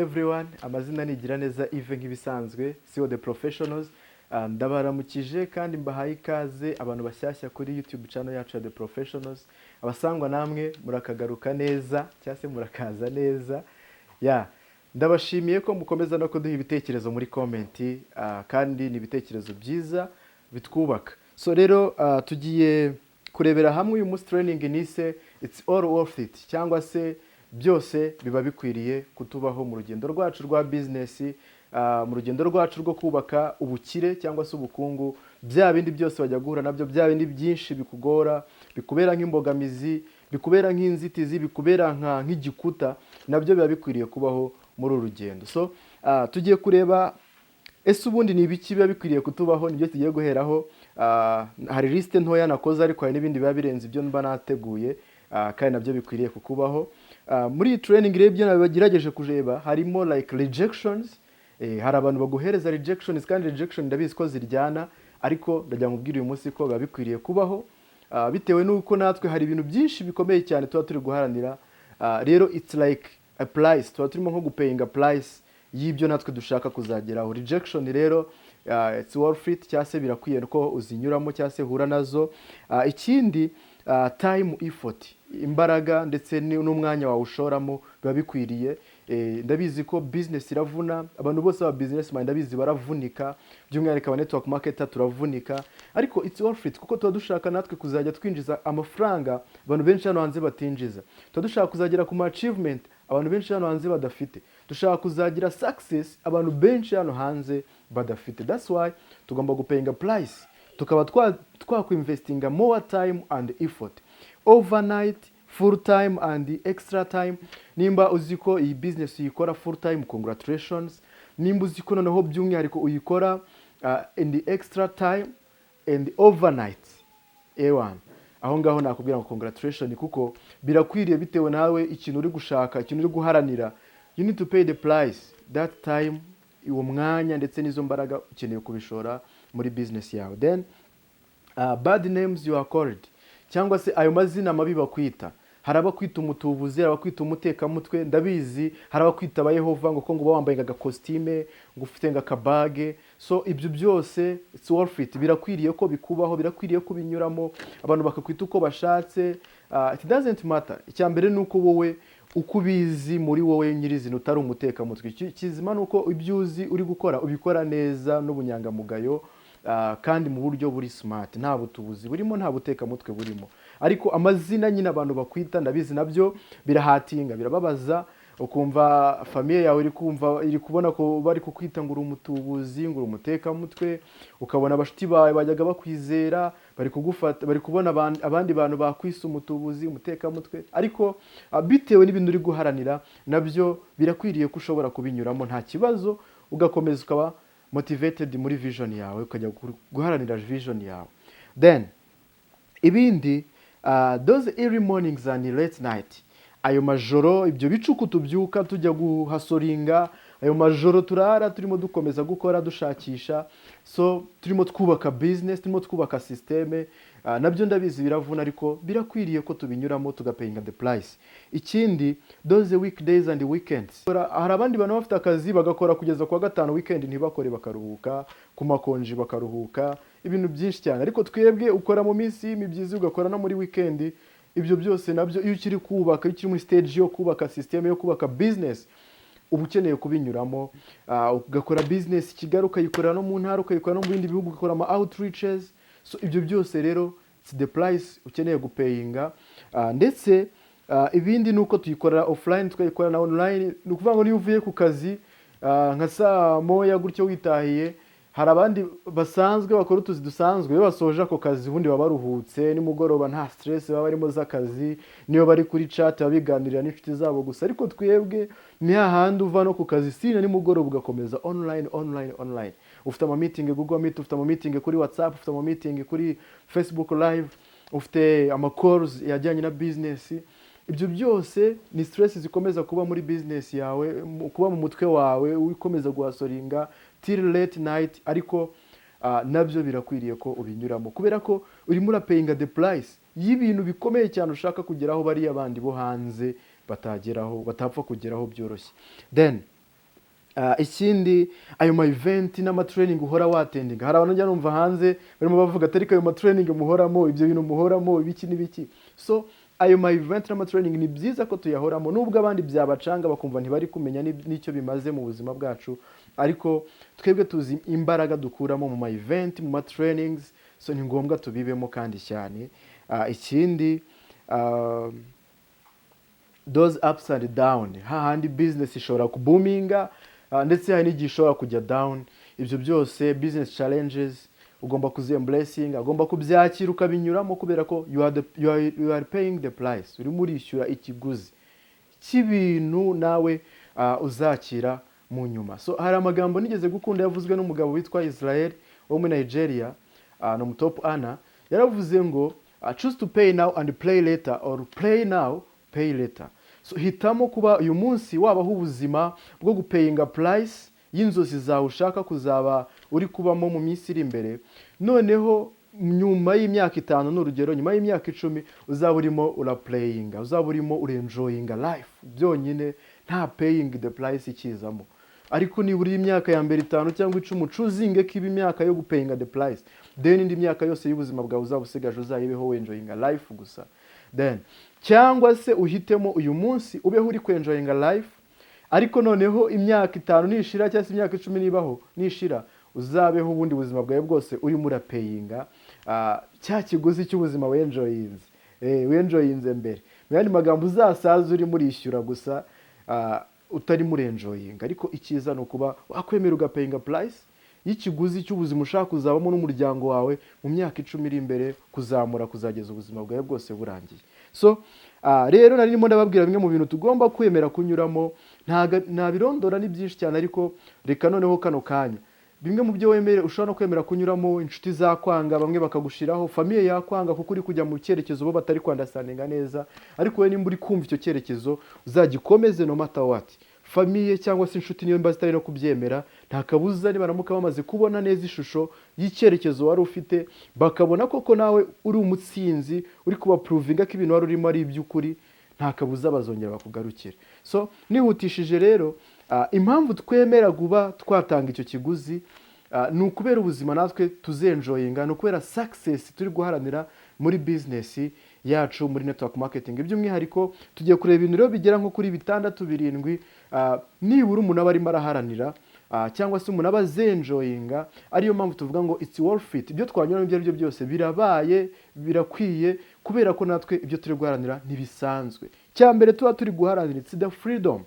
Everyone, amazina ni Giraneza Yves nk'ibisanzwe, CEO The Professionals. Ndabaramukije kandi mbahaye ikaze abantu bashyashya kuri YouTube channel yacu ya The Professionals. Abasangwa namwe murakagaruka neza cyangwa se murakaza neza. Ya, ndabashimiye ko mukomeza no kuduha ibitekerezo muri comment, kandi ni ibitekerezo byiza bitwubaka. So rero tugiye kurebera hamwe uyu munsi training nise "It's all worth it", cyangwa se byose biba bikwiriye kutubaho mu rugendo rwacu rwa business, mu rugendo rwacu rwo kubaka ubukire cyangwa se ubukungu. Bya bindi byose wajya guhura nabyo, bya bindi byinshi bikugora, bikubera nk'imbogamizi, bikubera nk'inzitizi, bikubera nk'igikuta, nabyo biba bikwiriye kubaho muri uru rugendo. So tugiye kureba ese ubundi ni ibiki biba bikwiriye kutubaho, nibyo tugiye guheraho. Hari liste ntoya nakoze, ariko hari n'ibindi biba birenze ibyo mba nateguye, kandi nabyo bikwiriye kukubaho. Muri iyi training rero, ibyo nabagerageje kureba harimo like rejections. Hari abantu baguhereza rejections, kandi rejection ndabizi ko ziryana, ariko ndagira nkubwire uyu munsi ko biba bikwiriye kubaho, bitewe n'uko natwe hari ibintu byinshi bikomeye cyane tuba turi guharanira. Rero it's like a price, tuba turimo nko gupayinga price y'ibyo natwe dushaka kuzageraho. Rejection rero, it's worth it, cyangwa se birakwiye ko uzinyuramo cyangwa se uhura nazo. Ikindi, time, effort, imbaraga ndetse n'umwanya wawe ushoramo biba bikwiriye. Ndabizi ko business iravuna. Abantu bose ba businessman ndabizi baravunika, by'umwihariko aba network marketer turavunika, ariko it's worth it kuko tuba dushaka natwe kuzajya twinjiza amafaranga abantu benshi hano hanze batinjiza. Tuba dushaka kuzagera ku ma achievement abantu benshi hano hanze badafite. Dushaka kuzagira success abantu benshi hano hanze badafite. That's why tugomba gupayinga price, tukaba twakwinvestinga more time and effort, overnight, full time and extra time. Nimba uzi ko iyi business uyikora full time, congratulations. Nimba uzi ko noneho by'umwihariko uyikora in the extra time and overnight, ewan, aho ngaho nakubwira ngo congratulation, kuko birakwiriye bitewe nawe ikintu uri gushaka, ikintu uri guharanira. You need to pay the price, that time, uwo mwanya ndetse n'izo mbaraga ukeneye kubishora muri business yawe. Then bad names you are called, cyangwa se ayo mazina mabi bakwita. Hari abakwita umutubuzi, hari abakwita umutekamutwe, ndabizi. Hari abakwita abayehova ngo ko ngo uba wambaye agakositime, ngo ufite ngo akabage. So ibyo byose it's worth it, birakwiriye ko bikubaho, birakwiriye ko binyuramo. Abantu bakakwita uko bashatse, it doesn't matter. Icya mbere ni uko wowe uko ubizi muri wowe nyirizina utari umutekamutwe. Ikizima ni uko ibyo uzi uri gukora ubikora neza n'ubunyangamugayo, kandi mu buryo buri smart, nta butubuzi burimo, nta butekamutwe burimo. Ariko amazina nyine abantu bakwita, ndabizi nabyo birahatinga, birababaza. Ukumva famille yawe iri kumva, iri kubona ko bari kukwita ngo uri umutubuzi, ngo uri umutekamutwe. Ukabona abashuti bawe bajyaga bakwizera bari kugufata, bari kubona abandi bantu bakwise umutubuzi, umutekamutwe. Ariko bitewe n'ibintu uri guharanira, nabyo birakwiriye ko ushobora kubinyuramo nta kibazo, ugakomeza ukaba motivated muri vision yawe, ukajya guharanira vision yawe. Then ibindi, those early mornings and late night, ayo majoro, ibyo bicuku tubyuka tujya guhustlinga, ayo majoro turara turimo dukomeza gukora, dushakisha, so turimo twubaka business, turimo twubaka système, nabyo ndabizi biravuna, ariko birakwiriye ko tubinyuramo, tugapayinga the price. Ikindi, those weekdays and weekends. Hari abandi bantu bafite akazi bagakora kugeza kuwa gatanu, weekend ntibakore, bakaruhuka, ku makonji bakaruhuka, ibintu byinshi cyane. Ariko twebwe ukora mu minsi y'imibyizi, ugakora no muri weekend. Ibyo byose nabyo, iyo ukiri kubaka, iyo ukiri muri stage yo kubaka system, yo kubaka business, uba ukeneye kubinyuramo. Ugakora business i Kigali, ukayikorera no mu ntara, ukayikora no mu bindi bihugu, ugakora ama outreaches. So ibyo byose rero it's the price ukeneye gupayinga. Ndetse ibindi ni uko tuyikorera offline, tukayikora na online. Ni ukuvuga ngo niyo uvuye ku kazi nka saa moya gutyo witahiye, hari abandi basanzwe bakora utuzi dusanzwe, iyo basoje ako kazi ubundi baba baruhutse nimugoroba, nta stress baba barimo z'akazi. Niyo bari kuri chat baba biganirira n'inshuti zabo gusa. Ariko twebwe ni hahandi uva no ku kazi sina nimugoroba, ugakomeza online, online, online. Ufite ama meeting Google Meet, ufite ama meeting kuri WhatsApp, ufite ama meeting kuri Facebook Live, ufite ama calls yajyanye na business. Ibyo byose ni stress zikomeza kuba muri business yawe, kuba mu mutwe wawe, ukomeza guhustlinga till late night. Ariko nabyo birakwiriye ko ubinyuramo, kubera ko urimo urapayinga the price y'ibintu bikomeye cyane ushaka kugeraho, bariya bandi bo hanze batageraho, batapfa kugeraho byoroshye. Then Ikindi, ayo ma event n'ama training uhora wattendinga. Hari abantu njya numva hanze barimo bavuga ati: "Ariko ayo ma training muhoramo, ibyo bintu muhoramo, ibiki n'ibiki?" So ayo ma event n'ama training ni byiza ko tuyahoramo, nubwo abandi byabacanga bakumva ntibari kumenya n'icyo bimaze mu buzima bwacu, ariko twebwe tuzi imbaraga dukuramo mu ma event, mu ma trainings. So ni ngombwa tubibemo kandi cyane. Ikindi, those ups and down, hahandi business ishobora kuboominga, ndetse hari n'igihe ishobora kujya down. Ibyo byose, business challenges, ugomba kuziembracinga, ugomba kubyakira ukabinyuramo, kubera ko you are paying the price, urimo urishyura ikiguzi cy'ibintu nawe uzakira mu nyuma. So hari amagambo nigeze gukunda yavuzwe n'umugabo witwa Israel wo muri Nigeria, ni umutop earner. Yaravuze ngo "Choose to pay now and play later, or play now, pay later." So hitamo kuba uyu munsi wabaho ubuzima bwo gupayinga price y'inzozi zawe ushaka kuzaba uri kubamo mu minsi iri imbere, noneho nyuma y'imyaka 5, ni urugero, nyuma y'imyaka 10, uzaba urimo uraplayinga, uzaba urimo urenjoyinga life byonyine, nta paying the price ikizamo. Ariko nibura imyaka ya mbere 5 cyangwa 10, choosinge ko iba imyaka yo gupayinga the price, then indi myaka yose y'ubuzima bwawe uzaba usigaje uzayibeho wenjoyinga life gusa. Then cyangwa se uhitemo uyu munsi ubeho uri kwenjoyinga life, ariko noneho imyaka 5 nishira cyangwa se imyaka 10 nibaho nishira, uzabeho ubundi buzima bwawe bwose urimo urapayinga cya kiguzi cy'ubuzima wenjoyinze mbere. Mu yandi magambo, uzasaza urimo urishyura gusa, utarimo urenjoyinga. Ariko icyiza ni ukuba wakwemera ugapayinga price y'ikiguzi cy'ubuzima ushaka kuzabamo n'umuryango wawe mu myaka 10 iri imbere, kuzamura kuzageza ubuzima bwawe bwose burangiye. So rero nari ndimo ndababwira bimwe mu bintu tugomba kwemera kunyuramo. Ntabirondora, ni byinshi cyane, ariko reka noneho kano kanya bimwe mu byo wemere ushobora no kwemera kunyuramo. Inshuti zakwanga, bamwe bakagushiraho, famille yakwanga kuko uri kujya mu cyerekezo bo batari kwunderstandinga neza, ariko wowe nimba uri kumva icyo cyerekezo, uzagikomeze no matter what. Famille cyangwa se inshuti niyo mba zitari no kubyemera, nta kabuza nibaramuka bamaze kubona neza ishusho y'icyerekezo wari ufite, bakabona koko nawe uri umutsinzi, uri kubaprovinga ko ibintu wari urimo ari iby'ukuri, nta kabuza bazongera bakugarukire. So nihutishije rero, impamvu twemera kuba twatanga icyo kiguzi ni ukubera ubuzima natwe tuzenjoyinga, ni ukubera success turi guharanira muri business yacu, muri network marketing by'umwihariko. Tugiye kureba ibintu rero bigera nko kuri bitandatu, birindwi, nibura umuntu aba arimo araharanira, cyangwa se umuntu aba azenjoyinga, ariyo mpamvu tuvuga ngo it's worth it. Ibyo twanyuramo ibyo ari byo byose birabaye, birakwiye, kubera ko natwe ibyo turi guharanira ntibisanzwe. Cya mbere tuba turi guharanira, it's the freedom.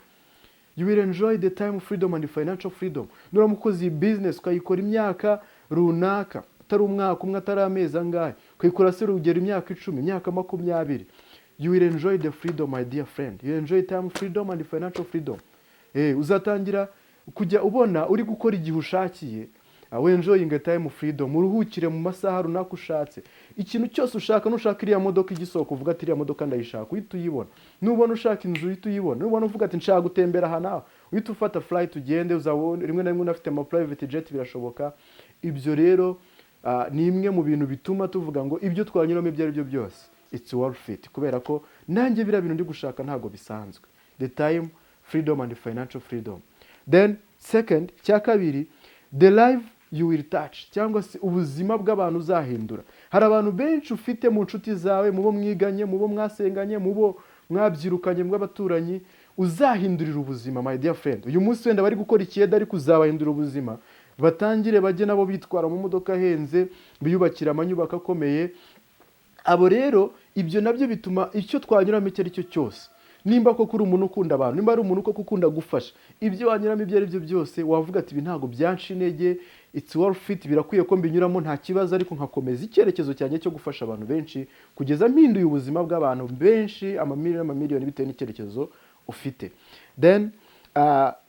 You will enjoy the time freedom and financial freedom. Nuramuka ukoze iyi business ukayikora imyaka runaka, atari umwaka umwe, atari amezi angahe, ukayikora se urugero imyaka 10, imyaka 20, you will enjoy the freedom, my dear friend. You enjoy time freedom and financial freedom. Uzatangira kujya ubona uri gukora igihe ushakiye, wenjoying time freedom, uruhukire mu masaha runaka ushatse, ikintu cyose ushaka. Nushaka iriya modoka igisohoka, uvuga ati: "Iriya modoka ndayishaka," uhita uyibona. Nubona ushaka inzu, uhita uyibona. Nubona uvuga ati: "Nshaka gutembera aha nawe," uhita ufata flight ugende. Uzabona rimwe na rimwe unafite ama private jet, birashoboka. Ibyo rero ni imwe mu bintu bituma tuvuga ngo ibyo twanyuramo ibyo ari byo byose, it's worth it, kubera ko nanjye biriya bintu ndi gushaka ntabwo bisanzwe. The time freedom and financial freedom. Then second, cya kabiri, the life you will touch, cyangwa se ubuzima bw'abantu uzahindura. Hari abantu benshi ufite mu nshuti zawe, mu bo mwiganye, mu bo mwasenganye, mu bo mwabyirukanye, mu b'abaturanyi, uzahindurira ubuzima, my dear friend. Uyu munsi wenda bari gukora ikiyede, ariko uzabahindura ubuzima, batangire bajye nabo bitwara mu modoka ahenze, biyubakira amanyubako akomeye. Abo rero, ibyo nabyo bituma icyo twanyuramo icyo ari cyo cyose, nimba koko uri umuntu ukunda abantu, nimba ari umuntu koko ukunda gufasha, ibyo wanyuramo ibyo ari byo byose, wavuga ati: "Ibi ntabwo byanca intege, it's worth it, birakwiye ko mbinyuramo, nta kibazo, ariko nkakomeza icyerekezo cyanjye cyo gufasha abantu benshi kugeza mpinduye ubuzima bw'abantu benshi, amamiliyoni n'amamiliyoni," bitewe n'icyerekezo ufite. Then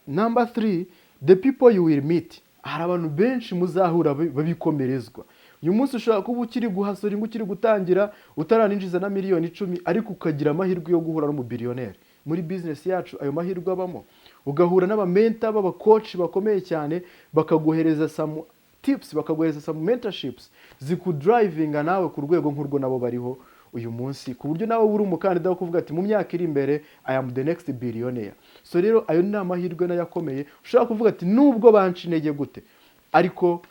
number three, the people you will meet. Hari abantu benshi muzahura babikomerezwa. Uyu munsi ushobora kuba ukiri guhustlinga, ukiri gutangira, utaraninjiza na miliyoni 10, ariko ukagira amahirwe yo guhura n'umubillionaire. Muri business yacu ayo mahirwe abamo, ugahura n'abamentor b'abacoach bakomeye cyane, bakaguhereza some tips, bakaguhereza some mentorships zikudrivinga nawe ku rwego nk'urwo nabo bariho. uyu munsi, ku buryo nawe uri umukandida wo kuvuga ati: "Mu myaka iri imbere, I am the next billionaire." So rero ayo ni amahirwe nayo akomeye. Ushobora kuvuga ati: "Nubwo banca intege gute, ariko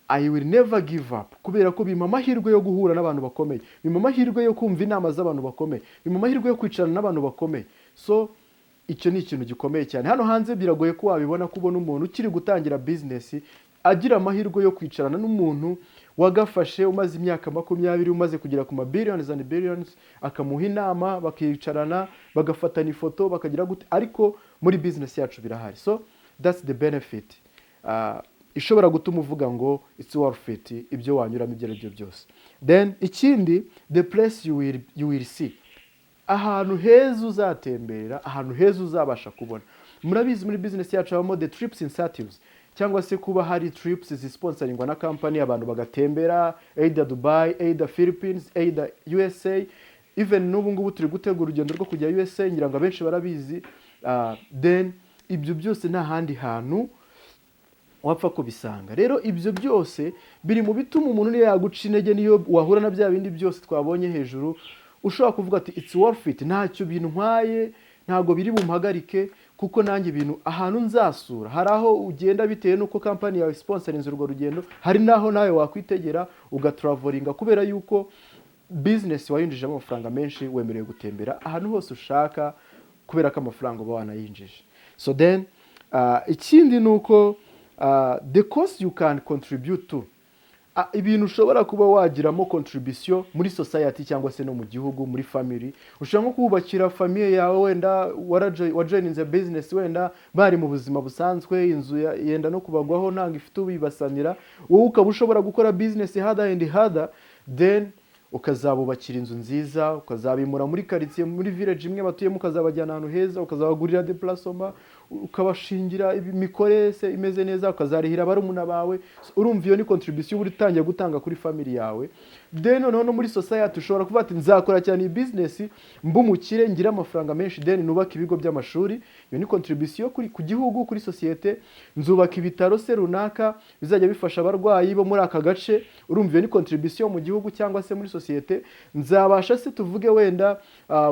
I will never give up," kubera ko bimpa amahirwe yo guhura n'abantu bakomeye, bimpa amahirwe yo kumva inama z'abantu bakomeye, bimpa amahirwe yo kwicarana n'abantu bakomeye. So icyo ni ikintu gikomeye cyane. Hano hanze biragoye ko wabibona, kubona umuntu ukiri gutangira business agira amahirwe yo kwicarana n'umuntu wagafashe, umaze imyaka 20, umaze kugera ku ma billions and billions, akamuha inama, bakicarana, bagafatana ifoto, bakagira gute. Ariko muri business yacu birahari. So that's the benefit ishobora gutuma uvuga ngo it's worth it, ibyo wanyuramo ibyo ari byo byose. Then ikindi, the place you will see, ahantu heza uzatemberera, ahantu heza uzabasha kubona. Murabizi, muri business yacu habamo the trips incentives, cyangwa se kuba hari trips zisponsoringwa na company, abantu bagatembera either Dubai, either Philippines, either USA. Even n'ubu ngubu turi gutegura urugendo rwo kujya USA, ngira ngo abenshi barabizi. Then ibyo byose nta handi hantu wapfa kubisanga. Rero ibyo byose biri mu bituma umuntu niyo yaguca intege, niyo wahura na bya bindi byose twabonye hejuru, ushobora kuvuga ati: "It's worth it, ntacyo bintwaye, ntabwo biri bumpagarike, kuko nanjye ibintu ahantu nzasura." Hari aho ugenda bitewe n'uko company yawe sponsorinze urwo rugendo, hari n'aho nawe wakwitegera ugatravelinga, kubera yuko business wayinjijemo amafaranga menshi, wemerewe gutembera ahantu hose ushaka kubera ko amafaranga uba wanayinjije. So then ikindi ni uko the cost you can contribute to, ibintu ushobora kuba wagiramo contribution muri society cyangwa se no mu gihugu, muri family. Ushobora nko kubakira famille yawe, wenda wajoininze business, wenda bari mu buzima busanzwe, inzu yenda no kubagwaho, ntabwo ifite ubibasanira, wowe ukaba ushobora gukora business harder and harder, then ukazabubakira inzu nziza, ukazabimura muri karitsiye, muri village imwe batuyemo, ukazabajyana ahantu heza, ukazabagurira déplacement, ukabashingira imikorere se imeze neza, ukazarihira barumuna bawe. So, urumva iyo ni contribution uba utangiye gutanga kuri family yawe. Then noneho no muri society ushobora kuvuga ati: "Nzakora cyane iyi business, mbe umukire, ngire amafaranga menshi, then nubake ibigo by'amashuri." Iyo ni contribution ku gihugu, kuri sosiyete. Nzubaka ibitaro se runaka bizajya bifasha abarwayi bo muri aka gace. Urumva iyo ni contribution mu gihugu cyangwa se muri sosiyete. Nzabasha se, tuvuge wenda,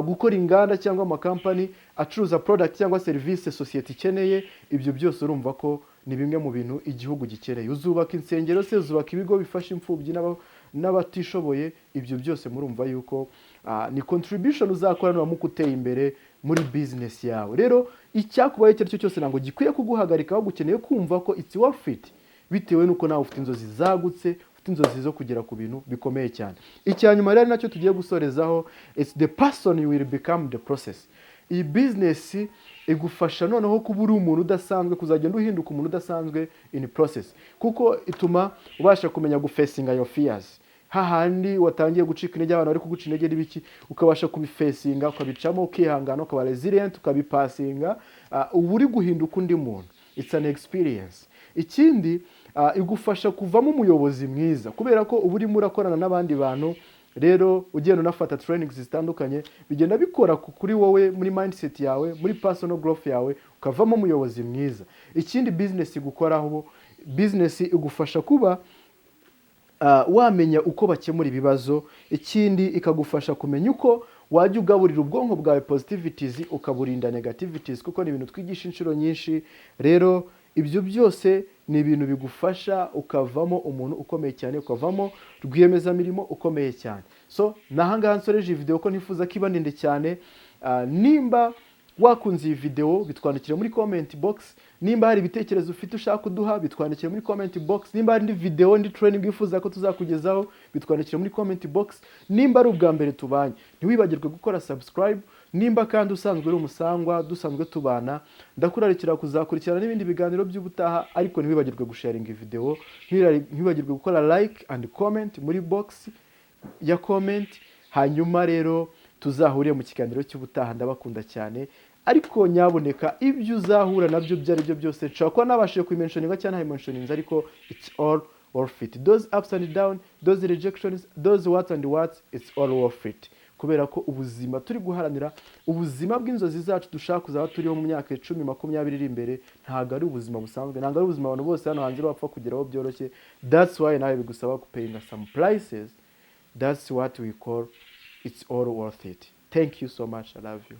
gukora inganda cyangwa amakampani acuruza product cyangwa serivisi sosiyete ikeneye. Ibyo byose urumva ko ni bimwe mu bintu igihugu gikeneye. Uzubaka insengero se, uzubaka ibigo bifasha imfubyi n'abatishoboye. Ibyo byose murumva yuko ni contribution uzakora nuramuka uteye imbere muri business yawe. Rero icyakubaye icyo ari cyo cyose ntabwo gikwiye kuguhagarika, ahubwo ukeneye kumva ko it's worth it, bitewe n'uko nawe ufite inzozi zagutse, ufite inzozi zo kugera ku bintu bikomeye cyane. Icya nyuma rero nacyo tugiye gusorezaho, it's the person you will become the process. Iyi business igufasha noneho kuba uri umuntu udasanzwe, kuzagenda uhinduka umuntu udasanzwe in process, kuko ituma ubasha kumenya gufacinga your fears. Hahandi watangiye gucika intege, abantu bari kuguca intege n'ibiki, ukabasha kubifacinga, ukabicamo, ukihangana, ukaba resilient, ukabipassinga, uba uri guhinduka undi muntu. It's an experience. Ikindi, igufasha kuvamo umuyobozi mwiza, kubera ko uba urimo urakorana n'abandi bantu. Rero ugenda unafata trainings zitandukanye, bigenda bikora kuri wowe, muri mindset yawe, muri personal growth yawe, ukavamo umuyobozi mwiza. Ikindi business igukoraho, business igufasha kuba wamenya uko bakemura ibibazo. Ikindi, ikagufasha kumenya uko wajya ugaburira ubwonko bwawe positivities, ukaburinda negativities, kuko ni ibintu twigisha inshuro nyinshi. Rero ibyo byose ni ibintu bigufasha ukavamo umuntu ukomeye cyane, ukavamo rwiyemezamirimo ukomeye cyane. So ni ahangaha nsoreje iyi video, ko ntifuza ko iba ndende cyane. Nimba wakunze iyi video, bitwandikire muri comment box. Nimba hari ibitekerezo ufite ushaka kuduha, bitwandikire muri comment box. Nimba hari indi video, indi training wifuza ko tuzakugezaho, bitwandikire muri comment box. Nimba ari ubwa mbere tubanye, ntiwibagirwe gukora subscribe. Nimba kandi usanzwe uri umusangwa, dusanzwe tubana, ndakurarikira kuzakurikirana n'ibindi biganiro by'ubutaha. Ariko ntiwibagirwe gusharinga iyi video, ntiwibagirwe gukora like and comment muri box ya comment. Hanyuma rero tuzahurire mu kiganiro cy'ubutaha. Ndabakunda cyane, ariko nyaboneka, ibyo uzahura nabyo ibyo ari byo byose, nshobora kuba nabashije kubimentioninga cyangwa ntabimentioninze, ariko it's all worth it. Those ups and down, those rejections, those what and what, it's all worth it, kubera ko ubuzima turi guharanira, ubuzima bw'inzozi zacu dushaka kuzaba turiho mu myaka 10, 20 iri imbere, ntabwo ari ubuzima busanzwe, ntabwo ari ubuzima abantu bose hano hanze bapfa kugeraho byoroshye. That's why nawe bigusaba kupayinga some prices. That's what we call It's all worth it. Thank you so much. I love you.